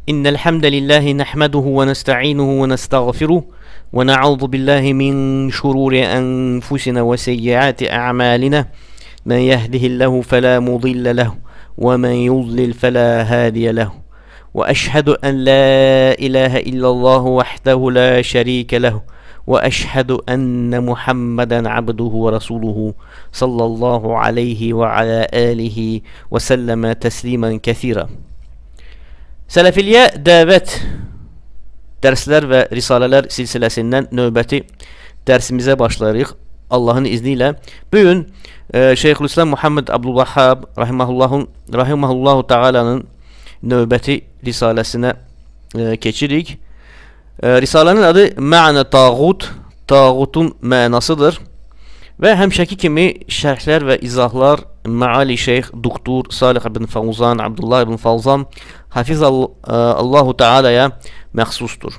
إن الحمد لله نحمده ونستعينه ونستغفره ونعوذ بالله من شرور أنفسنا وسيئات أعمالنا من يهده الله فلا مضل له ومن يضلل فلا هادي له وأشهد أن لا إله إلا الله وحده لا شريك له وأشهد أن محمدا عبده ورسوله صلى الله عليه وعلى آله وسلم تسليما كثيرا. Sələfiliyə dəvət dərslər və risalələr silsiləsindən növbəti dərsimizə başlayırıq Allahın izni ilə. Bu gün Şeyxülislam Muhammed Abdülvahhab rahimehullahu Taala'nın növbəti risaləsinə keçirik. Risalənin adı Mə'nə Tağut, Tağutun mənasıdır. Və həmişəki kimi şərhlər və izahlar Məali Şeyx Doktor Salih ibn Fawzan, Abdullah ibn Fawzan Hafizallahu Teala'ya məxsusdur.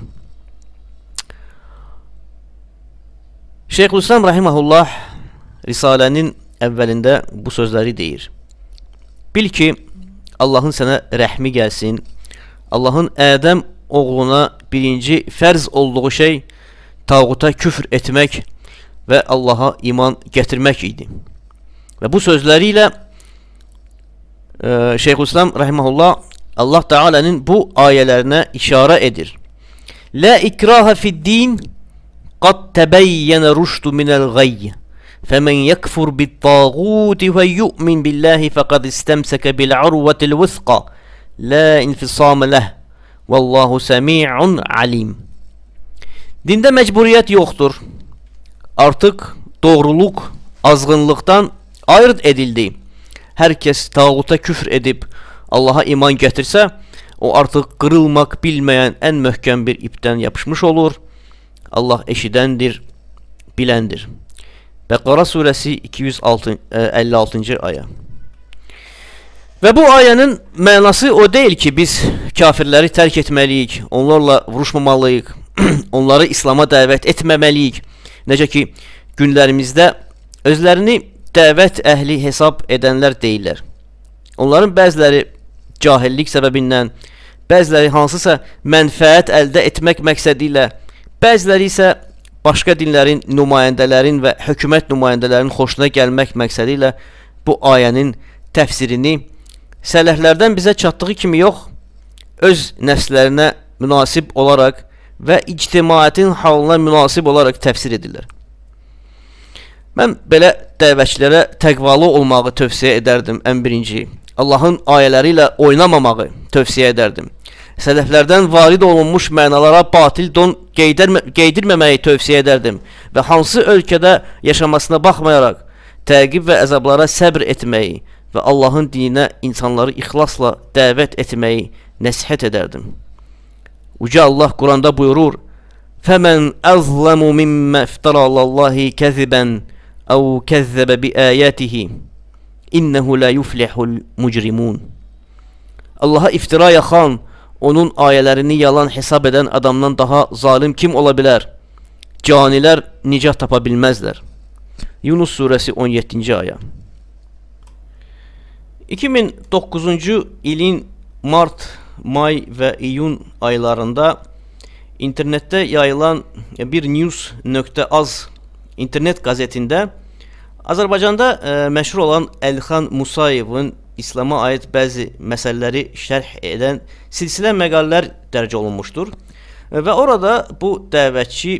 Şeyxülislam rahimehullah risalənin əvvəlində bu sözləri deyir. Bil ki, Allahın sənə rəhmi gəlsin. Allahın Ədəm oğluna birinci fərz olduğu şey tağuta küfr etmək və Allaha iman gətirmək idi. Və bu sözləri ilə Şeyxülislam rahimehullah Allah Teala'nın bu ayələrinə işarə edir. La ikraha fid-din qad tebeyyene rüşdu minel gayy. Femen yekfur bit-tağuti ve yu'min billahi faqad istemseke bil-urvetil vusqa la infisame leh. Vallahu semi'un alim. Dində məcburiyyət yoxdur. Artıq doğruluq azğınlıqdan ayırt edildi. Hər kəs tağuta küfr edib Allaha iman gətirsə, o artıq qırılmaq bilməyən ən möhkəm bir ipdən yapışmış olur. Allah eşidəndir, biləndir. Bəqara surəsi 256-cı ayə. Və bu ayənin mənası o deyil ki, biz kafirləri tərk etməliyik, onlarla vuruşmamalıyıq, onları İslam'a dəvət etməməliyik. Necə ki, günlərimizdə özlərini dəvət əhli hesab edənlər deyirlər. Onların bəziləri cahillik səbəbindən, bəziləri hansısa mənfəət əldə etmək məqsədi ilə, bəziləri isə başqa dinlərin nümayəndələrin və hökumət nümayəndələrinin xoşuna gəlmək məqsədi ilə bu ayənin təfsirini sələflərdən bizə çatdığı kimi yox, öz nəfslərinə münasib olaraq və ictimaiyyətin halına münasib olaraq təfsir edirlər. Mən belə dəvətçilərə təqvalı olmağı tövsiyə edərdim ən birinci. Allahın ayələri ilə oynamamağı tövsiyə edərdim. Sələflərdən varid olunmuş mənalara batil don geydirməməyi tövsiyə edərdim və hansı ölkədə yaşamasına baxmayaraq təqib və əzablara səbr etməyi və Allahın dininə insanları ixlasla dəvət etməyi nəsihət edərdim. Uca Allah Quranda buyurur: "Fəmən əzləmu mimmə iftara alallahi kəziban əv kəzzəbə biayatihi innehu la yuflihul mücrimun." Allaha iftira yaxan, onun ayələrini yalan hesab edən adamdan daha zalim kim ola bilər? Canilər nicat tapa bilməzlər. Yunus surəsi 17-ci ayə. 2009-cu ilin mart, may və iyun aylarında internetdə yayılan bir news.az internet qəzetində Azərbaycanda məşhur olan Əlxan Musayevin İslam'a aid bəzi məsələləri şərh edən silsilə məqalələr dərc olunmuşdur. Və orada bu dəvətçi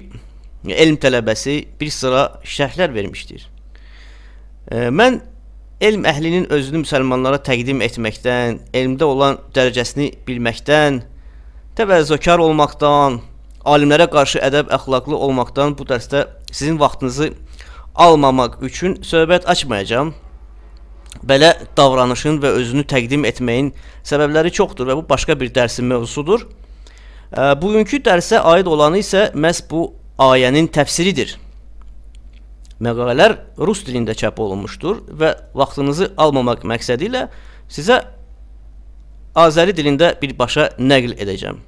elm tələbəsi bir sıra şərhlər vermişdir. Mən elm əhlinin özünü müsəlmanlara təqdim etməkdən, elmdə olan dərəcəsini bilməkdən, təvəzzökar olmaqdan, alimlərə qarşı ədəb əxlaqlı olmaqdan bu dərsdə sizin vaxtınızı almamaq üçün söhbət açmayacağam. Belə davranışın və özünü təqdim etməyin səbəbləri çoxdur və bu başqa bir dərsin mövzusudur. Bugünkü dərsə aid olanı isə məhz bu ayənin təfsiridir. Məqalələr rus dilində çap olunmuşdur və vaxtınızı almamaq məqsədi ilə sizə Azəri dilində birbaşa nəql edəcəm.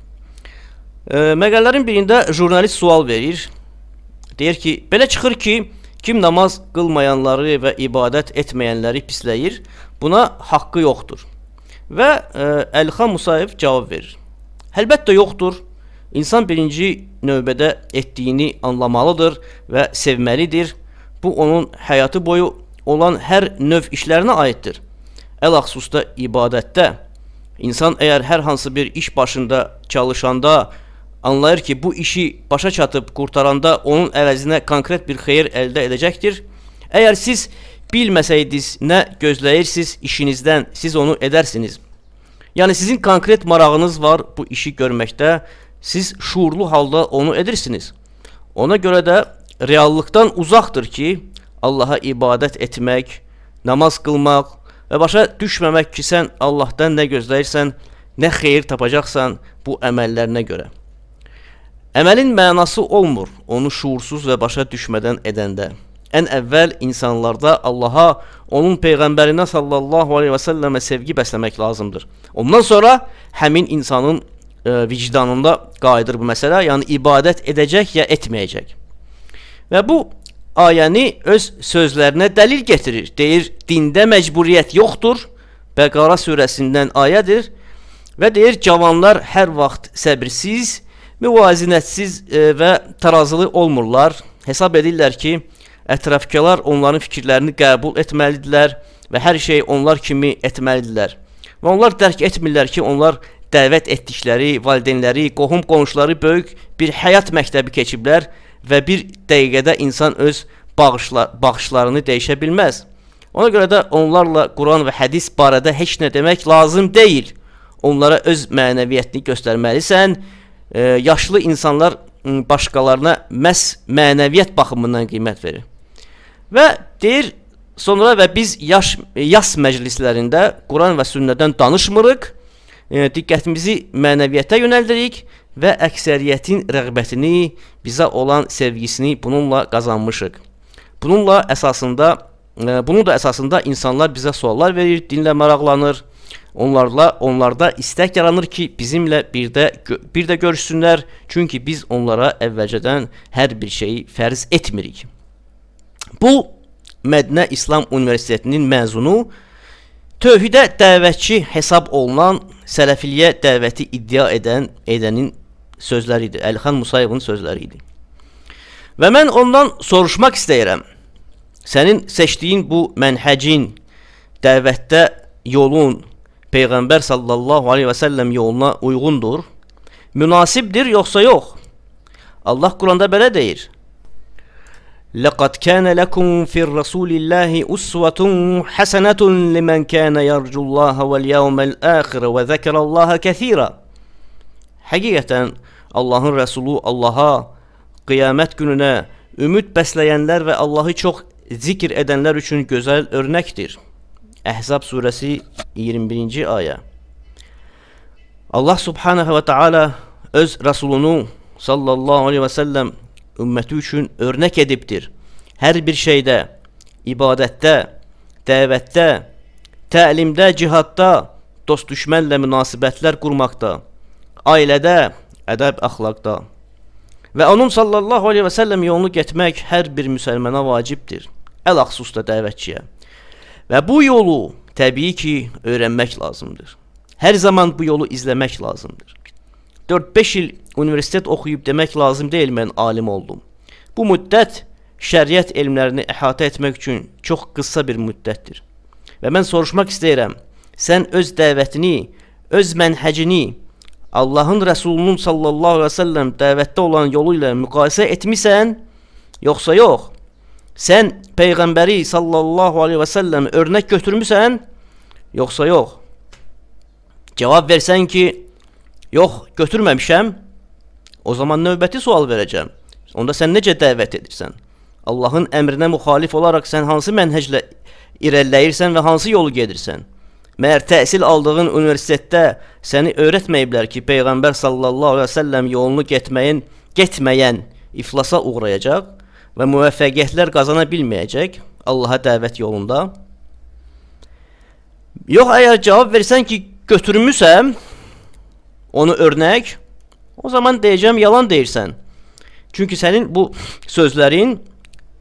Məqalələrin birində jurnalist sual verir. Deyir ki, belə çıxır ki, kim namaz qılmayanları və ibadət etməyənləri pisləyir, buna haqqı yoxdur. Və Əlxan Musayev cavab verir. Əlbəttə yoxdur. İnsan birinci növbədə etdiyini anlamalıdır və sevməlidir. Bu, onun həyatı boyu olan hər növ işlərinə aiddir. Ələxsusda ibadətdə. İnsan əgər hər hansı bir iş başında çalışanda anlayır ki, bu işi başa çatıb qurtaranda onun əvəzinə konkret bir xeyir əldə edəcəkdir. Əgər siz bilməsəydiniz nə gözləyirsiniz işinizdən, siz onu edərsiniz. Yəni sizin konkret marağınız var bu işi görməkdə, siz şuurlu halda onu edirsiniz. Ona görə də reallıqdan uzaqdır ki, Allaha ibadət etmək, namaz qılmaq və başa düşməmək ki, sən Allahdan nə gözləyirsən, nə xeyir tapacaqsan bu əməllərinə görə. Əməlin mənası olmur onu şuursuz və başa düşmədən edəndə. Ən əvvəl insanlarda Allaha, onun Peyğəmbərinə sallallahu aleyhi və səlləmə sevgi bəsləmək lazımdır. Ondan sonra həmin insanın vicdanında qayıdır bu məsələ, yəni ibadət edəcək ya etməyəcək. Və bu ayəni öz sözlərinə dəlil getirir. Deyir, dində məcburiyyət yoxdur. Bəqara surəsindən ayədir. Və deyir, cavanlar hər vaxt səbirsiz, müvazinətsiz və tarazılı olmurlar. Hesab edirlər ki, ətrafkalar onların fikirlərini qəbul etməlidirlər və hər şeyi onlar kimi etməlidirlər. Və onlar dərk etmirlər ki, onlar dəvət etdikləri, valideynləri, qohum qonşuları böyük bir həyat məktəbi keçiblər və bir dəqiqədə insan öz baxışlarını dəyişə bilməz. Ona görə də onlarla Quran və hədis barədə heç nə demək lazım deyil. Onlara öz mənəviyyətini göstərməlisən. Yaşlı insanlar başqalarına məhz mənəviyyət baxımından qiymət verir. Və deyir, sonra və biz yas məclislərində Quran və sünnədən danışmırıq, diqqətimizi mənəviyyətə yönəldirik və əksəriyyətin rəğbətini, bizə olan sevgisini bununla qazanmışıq. Bunun da əsasında insanlar bizə suallar verir, dinlə maraqlanır. Onlarda istək yaranır ki, bizimlə bir də görüşsünlər, çünki biz onlara əvvəlcədən hər bir şeyi fərz etmirik. Bu, Mədinə İslam Universitetinin məzunu, tövhidə dəvətçi hesab olunan, sələfiliyə dəvəti iddia edənin sözləri idi, Əlixan Musayevin sözləri idi. Və mən ondan soruşmaq istəyirəm, sənin seçdiyin bu mənhəcin, dəvətdə yolun, Peyğəmbər sallallahu aleyhi və səlləm yoluna uyğundur, münasibdir yoxsa yox? Allah Quranda belə deyir: لَقَدْ كَانَ لَكُمْ فِي الرَّسُولِ اللّٰهِ أُسْوَةٌ حَسَنَةٌ لِمَنْ كَانَ يَرْجُ اللّٰهَ وَالْيَوْمَ الْآخِرَ وَذَكَرَ اللّٰهَ كَثِيرًا. Həqiqətən Allahın Rəsulu Allaha, qiyamət gününə ümid bəsləyənlər və Allahı çox zikr edənlər üçün gözəl örnəkdir. Əhzab surəsi 21-ci ayə. Allah subhanahu və teala öz Rəsulunu sallallahu aleyhi və səlləm ümməti üçün örnək edibdir. Hər bir şeydə, ibadətdə, dəvətdə, təlimdə, cihadda, dost-düşmənlə münasibətlər qurmaqda, ailədə, ədəb-əxlaqda. Və onun sallallahu aleyhi və səlləm yolunu getmək hər bir müsəlmana vacibdir. Ələxsus da dəvətçiyə. Və bu yolu təbii ki, öyrənmək lazımdır. Hər zaman bu yolu izləmək lazımdır. 4-5 il universitet oxuyub demək lazım deyil, mən alim oldum. Bu müddət şəriət elmlərini əhatə etmək üçün çox qısa bir müddətdir. Və mən soruşmaq istəyirəm, sən öz dəvətini, öz mənhəcini Allahın Rəsulunun sallallahu aleyhi və səlləm dəvətdə olan yolu ilə müqayisə etmisən, yoxsa yox? Sən Peyğəmbəri sallallahu aleyhi və səlləm örnək götürmüsən, yoxsa yox? Cavab versən ki, yox, götürməmişəm, o zaman növbəti sual verəcəm. Onda sən necə dəvət edirsən? Allahın əmrinə müxalif olaraq sən hansı mənhəclə irəliləyirsən və hansı yolu gedirsən? Məyər təhsil aldığın universitetdə səni öyrətməyiblər ki, Peyğəmbər sallallahu aleyhi və səlləm yolunu getməyən iflasa uğrayacaq və müvəffəqiyyətlər qazana bilməyəcək Allaha dəvət yolunda? Yox, əgər cavab versən ki, götürmüsəm onu örnək, o zaman deyəcəm, yalan deyirsən. Çünki sənin bu sözlərin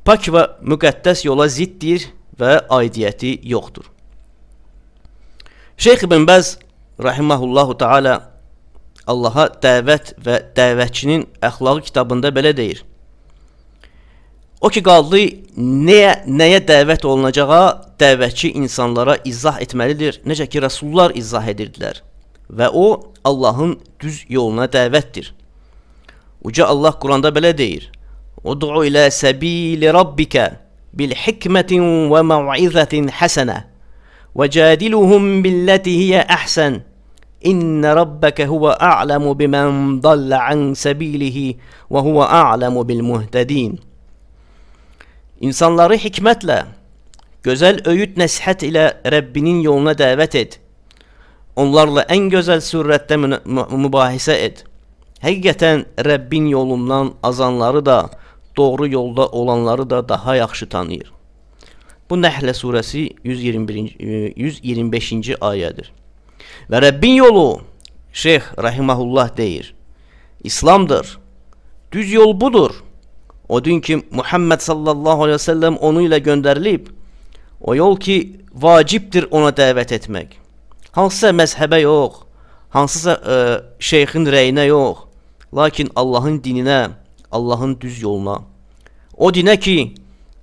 pak və müqəddəs yola ziddir və aidiyyəti yoxdur. Şeyx İbn Bəz rahiməhullahu teala Allaha dəvət və dəvətçinin əxlaqı kitabında belə deyir. O ki qaldı, nəyə dəvət olunacağa dəvətçi insanlara izah etməlidir, necə ki rəsullar izah edirdilər. Və o, Allahın düz yoluna dəvətdir. Uca Allah Quranda belə deyir. Ud'u ilə səbili rabbikə bil hikmətin və məv'izətin həsənə və cadiluhum billəti hiyə əhsən. İnne rabbeke huve a'lemu bimen dalle an sabilihi ve huve a'lemu bil muhtedin. İnsanları hikmətlə, gözəl öyüd nəsihət ilə Rəbbinin yoluna dəvət et. Onlarla ən gözəl surətdə mübahisə et. Həqiqətən Rəbbin yolundan azanları da, doğru yolda olanları da daha yaxşı tanıyır. Bu Nəhlə surəsi 125-ci ayədir. Və Rəbbin yolu, Şeyx Rahiməhullah deyir, İslamdır, düz yol budur. O din ki, Muhammed sallallahu aleyhi ve sellem onu ilə göndərilib, o yol ki, vacibdir ona dəvət etmək. Hansısa məzhəbə yox, hansısa şeyxin rəyinə yox, lakin Allahın dininə, Allahın düz yoluna. O dinə ki,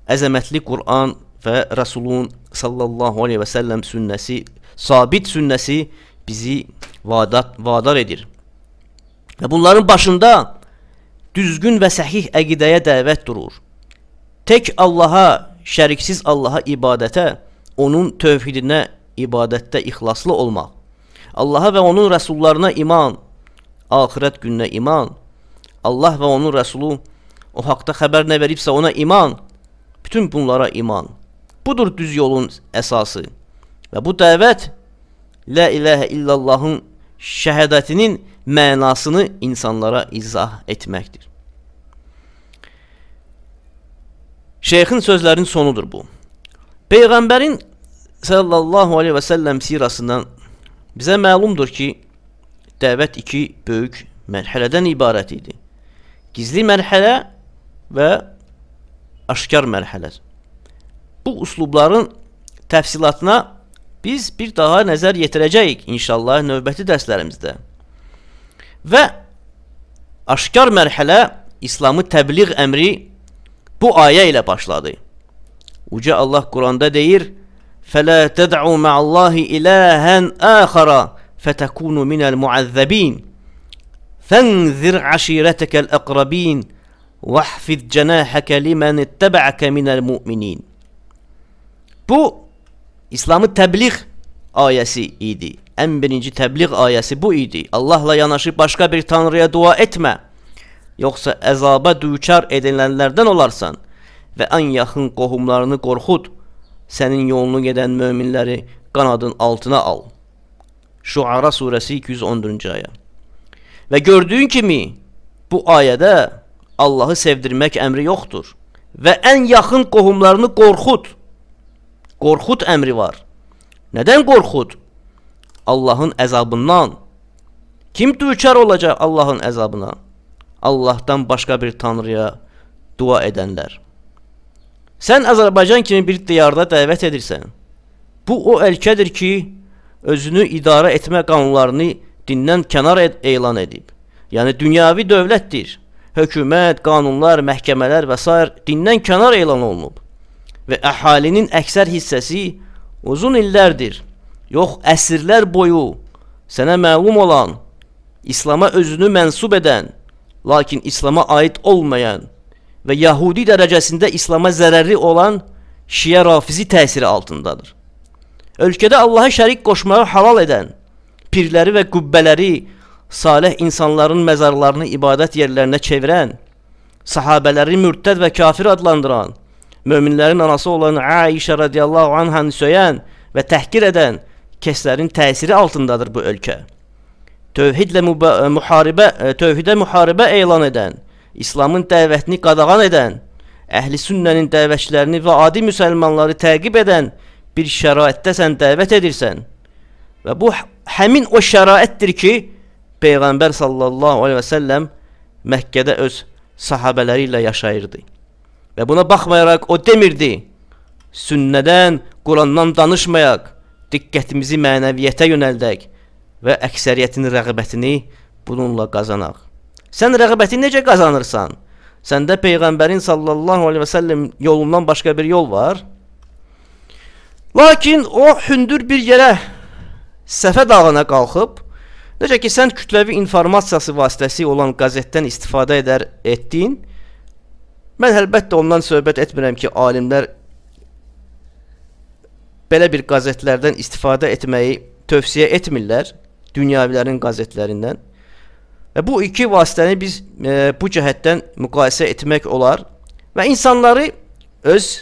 əzəmətli Qur'an və Rəsulun sallallahu aleyhi və səlləm sünnəsi, sabit sünnəsi bizi vadar edir. Və bunların başında düzgün və səhih əqidəyə dəvət durur. Tək Allaha, şəriksiz Allaha ibadətə, onun tövhidinə ibadətdə ixlaslı olmaq, Allaha və onun rəsullarına iman, axirət gününə iman, Allah və onun rəsulu o haqda xəbər nə veribsə ona iman, bütün bunlara iman. Budur düz yolun əsası. Və bu dəvət La ilahə illallahın şəhadətinin mənasını insanlara izah etməkdir. Şeyxin sözlərinin sonudur bu. Peyğəmbərin sallallahu aleyhi və səlləm sirasından bizə məlumdur ki, dəvət iki böyük mərhələdən ibarət idi. Gizli mərhələ və aşkar mərhələ. Bu uslubların təfsilatına biz bir daha nəzər yetirəcəyik inşallah növbəti dərslərimizdə. Və aşkar mərhələ İslamı təbliğ əmri bu ayə ilə başladı. Uca Allah Quranda deyir: "Fələ təd'u ma'allahi ilahan axara fətəkunu minəl muəzzəbin. Fənzir aşirətəkəl əqrabin vəhfiz cənahəkə limən ittəbəəkə minəl müminin." Bu İslamı təbliğ ayəsi idi. Ən birinci təbliğ ayəsi bu idi. Allahla yanaşı başqa bir tanrıya dua etmə, yoxsa əzaba düçar edilənlərdən olarsan və ən yaxın qohumlarını qorxud, sənin yolunu gedən möminləri qanadın altına al. Şuara surəsi 214-cü ayə. Və gördüyün kimi bu ayədə Allahı sevdirmək əmri yoxdur və ən yaxın qohumlarını qorxud. Qorxud əmri var. Nədən qorxud? Allahın əzabından. Kim düçar olacaq Allahın əzabına? Allahdan başqa bir tanrıya dua edənlər. Sən Azərbaycan kimi bir diyarda dəvət edirsən. Bu o ölkədir ki, özünü idarə etmə qanunlarını dindən kənar elan edib. Yəni dünyavi dövlətdir. Hökumət, qanunlar, məhkəmələr və sair dindən kənar elan olunub. Və əhalinin əksər hissəsi uzun illərdir, yox əsrlər boyu sənə məlum olan, İslama özünü mənsub edən, lakin İslama aid olmayan və Yahudi dərəcəsində İslama zərərli olan Şiə rafizi təsiri altındadır. Ölkədə Allaha şərik qoşmağı halal edən, pirləri və qübbələri, salih insanların məzarlarını ibadət yerlərinə çevirən, sahabələri mürtəd və kafir adlandıran, möminlərin anası olan Aişə radiyallahu anhanı söyən və təhqir edən kəslərin təsiri altındadır bu ölkə. Tövhidə müharibə elan edən, İslamın dəvətini qadağan edən, əhl-i sünnənin dəvətçilərini və adi müsəlmanları təqib edən bir şəraitdə sən dəvət edirsən. Və bu həmin o şəraitdir ki, Peyğəmbər sallallahu aleyhi və səlləm Məkkədə öz sahabələri ilə yaşayırdı. Və buna baxmayaraq o demirdi, sünnədən, Qurandan danışmayaq, diqqətimizi mənəviyyətə yönəldək və əksəriyyətin rəğbətini bununla qazanaq. Sən rəğbəti necə qazanırsan? Səndə Peyğəmbərin sallallahu aleyhi və səlləm yolundan başqa bir yol var. Lakin o hündür bir yerə, Səfə dağına qalxıb, necə ki sən kütləvi informasiyası vasitəsi olan qəzetdən istifadə etdin, mən əlbəttə ondan söhbət etmirəm ki, alimlər belə bir qəzetlərdən istifadə etməyi tövsiyə etmirlər, dünyavilərin qəzetlərindən. Və bu iki vasitəni biz bu cəhətdən müqayisə etmək olar və insanları öz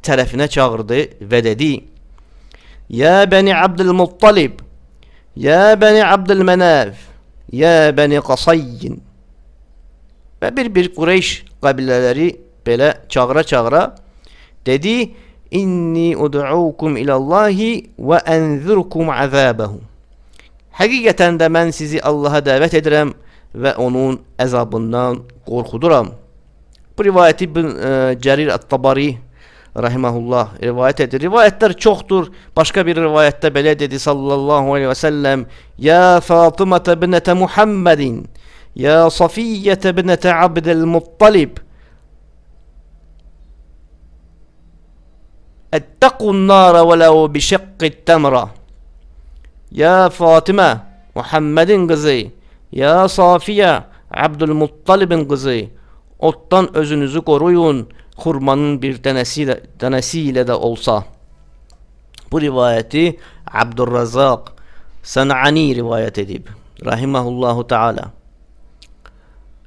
tərəfinə çağırdı və dedi: Ya Bəni Abdülmuttalib, Ya Bəni Abdülmənəf, Ya Bəni Qasayyin. Və bir-bir Qureyş qəbilələri belə çağıra-çağıra dedi: İnni ud'ukum ilallahi və ənzirkum əzəbəhu. Həqiqətən də mən sizi Allaha dəvət edirəm və onun əzabından qorxuduram. Bu rivayəti Cərir Ət-Tabari rahimehullah rivayət edir. Rivayətlər çoxdur. Başqa bir rivayətdə belə dedi sallallahu aleyhi və səlləm: Ya Fatımə ibnətə Muhammedin, Ya Safiyyətə ibnətə Abdülmuttalib, Ettəqun nara vələv bişəqqi təmra. Ya Fatimə, Muhammedin qızı, ya Safiyə, Abdülmuttalibin qızı, oddan özünüzü qoruyun, xurmanın bir dənəsi ilə də olsa. Bu rivayəti Abdurrazzaq Sənani rivayət edib, rahimehullahu teala.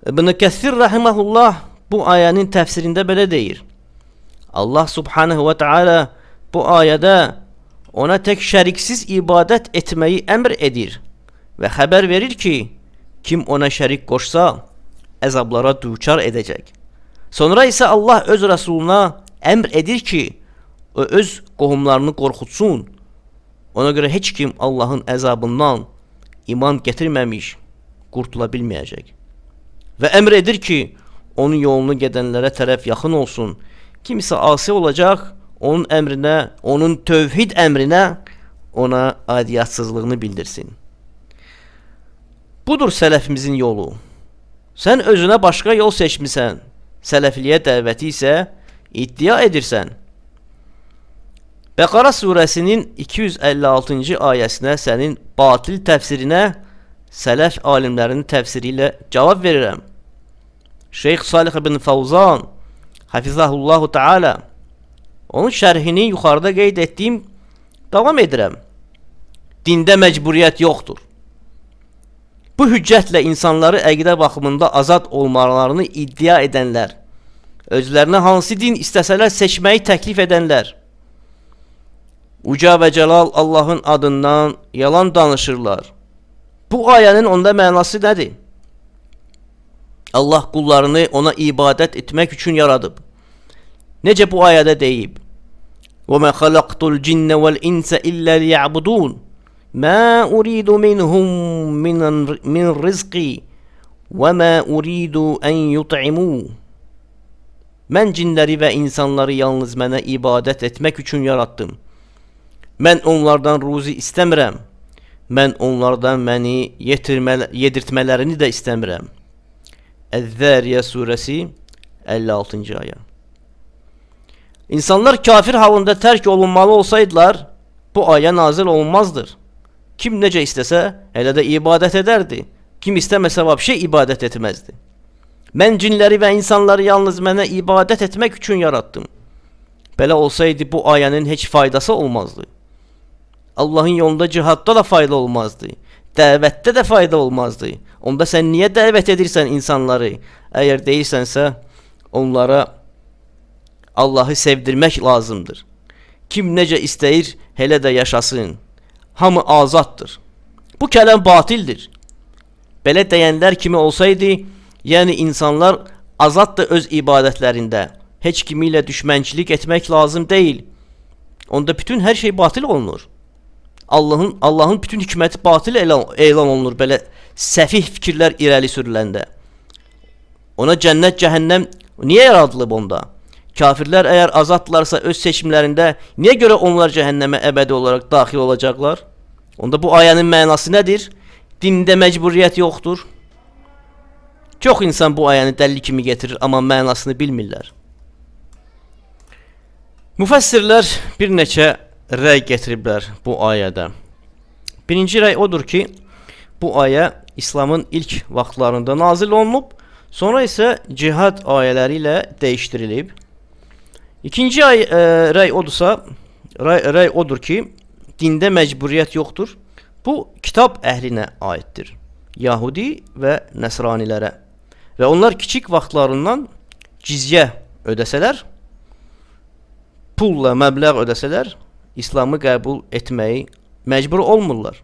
İbn Kəsir rahimehullah bu ayənin təfsirində belə deyir: Allah subhanahu və teala bu ayədə ona tək şəriksiz ibadət etməyi əmr edir və xəbər verir ki, kim ona şərik qoşsa, əzablara düçar edəcək. Sonra isə Allah öz Rəsuluna əmr edir ki, o öz qohumlarını qorxutsun. Ona görə heç kim Allahın əzabından iman gətirməmiş qurtula bilməyəcək. Və əmr edir ki, onun yolunu gedənlərə tərəf yaxın olsun. Kimsə asi olacaq, onun əmrinə, onun tövhid əmrinə ona aidiyyətsizliyini bildirsin. Budur sələfimizin yolu. Sən özünə başqa yol seçmisən, sələfliyə dəvəti isə iddia edirsən. Bəqara surəsinin 256-cı ayəsinə sənin batil təfsirinə sələf alimlərinin təfsiri ilə cavab verirəm. Şeyx Salih ibn Fawzan hafizahullahu teala onun şərhini yuxarıda qeyd etdiyim davam edirəm. Dində məcburiyyət yoxdur. Bu hüccətlə insanları əqidə baxımında azad olmalarını iddia edənlər, özlərinə hansı din istəsələr seçməyi təklif edənlər, uca və cəlal Allahın adından yalan danışırlar. Bu ayənin onda mənası nədir? Allah qullarını ona ibadət etmək üçün yaradıb. Necə bu ayədə deyib? وَمَا خَلَقْتُ الْجِنَّ وَالْاِنْسَ إِلَّا لِيَعْبُدُونَ مَا أُرِيدُ مِنْهُمْ مِنْ رِزْقِ وَمَا أُرِيدُ أَنْ يُطْعِمُونَ. Mən cinləri və insanları yalnız mənə ibadət etmək üçün yaratdım. Mən onlardan ruzi istəmirəm. Mən onlardan məni yedirtmələrini də istəmirəm. Əz-Zəriyə surəsi 56-cı ayə. İnsanlar kafir halında tərk olunmalı olsaydılar, bu ayə nazil olunmazdır. Kim necə istəsə, elə də ibadət edərdi. Kim istəməsə, vəbşə ibadət etməzdi. Mən cinləri və insanları yalnız mənə ibadət etmək üçün yaratdım. Belə olsaydı, bu ayənin heç faydası olmazdı. Allahın yolunda cihadda da fayda olmazdı. Dəvətdə də fayda olmazdı. Onda sən niyə dəvət edirsən insanları? Əgər deyirsənsə, onlara Allahı sevdirmək lazımdır. Kim necə istəyir, elə də yaşasın. Hamı azaddır. Bu kələm batildir. Belə deyənlər kimi olsaydı, yəni insanlar azaddır öz ibadətlərində. Heç kimi ilə düşmənçilik etmək lazım deyil. Onda bütün hər şey batil olunur. Allahın bütün hikməti batil elan olunur belə səfih fikirlər irəli sürüləndə. Ona cənnət, cəhənnəm niyə yaradılıb onda? Kafirlər əgər azaddılarsa öz seçimlərində niyə görə onlar cəhənnəmə əbədi olaraq daxil olacaqlar? Onda bu ayənin mənası nədir? Dində məcburiyyət yoxdur. Çox insan bu ayəni dəlil kimi getirir, amma mənasını bilmirlər. Müfəssirlər bir neçə rəy getiriblər bu ayədə. Birinci rəy odur ki, bu ayə İslamın ilk vaxtlarında nazil olunub, sonra isə cihad ayələri ilə dəyişdirilib. İkinci rəy odursa, rəy odur ki, dində məcburiyyət yoxdur. Bu, kitab əhlinə aiddir. Yahudi və Nəsranilərə. Və onlar kiçik vaxtlarından cizyə ödəsələr, pulla məbləğ ödəsələr, İslamı qəbul etməyi məcbur olmurlar.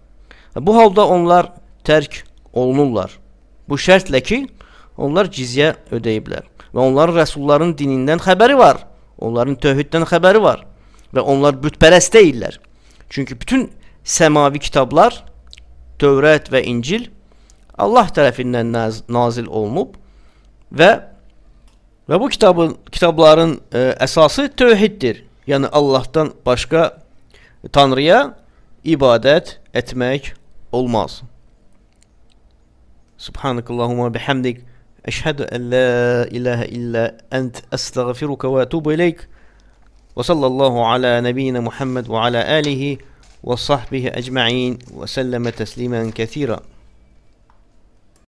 Bu halda onlar tərk olunurlar. Bu şərtlə ki, onlar cizyə ödəyiblər. Və onların rəsulların dinindən xəbəri var. Onların tövhiddən xəbəri var. Və onlar bütpərəst deyirlər. Çünki bütün səmavi kitablar, Tövrat və İncil Allah tərəfindən nazil olunub və bu kitabların əsası tövhiddir. Yəni Allahdan başqa Tanrıya ibadət etmək olmaz. Subhanakallahumma bihamdik. Əşhədu ən la ilahə illə ent əstəğfiruka və ətubu ileyk. Və sallallahu alə nəbiyyina Muhammed və alə alihi və sahbihi ecma'in və səlləmə təslimən kəthira.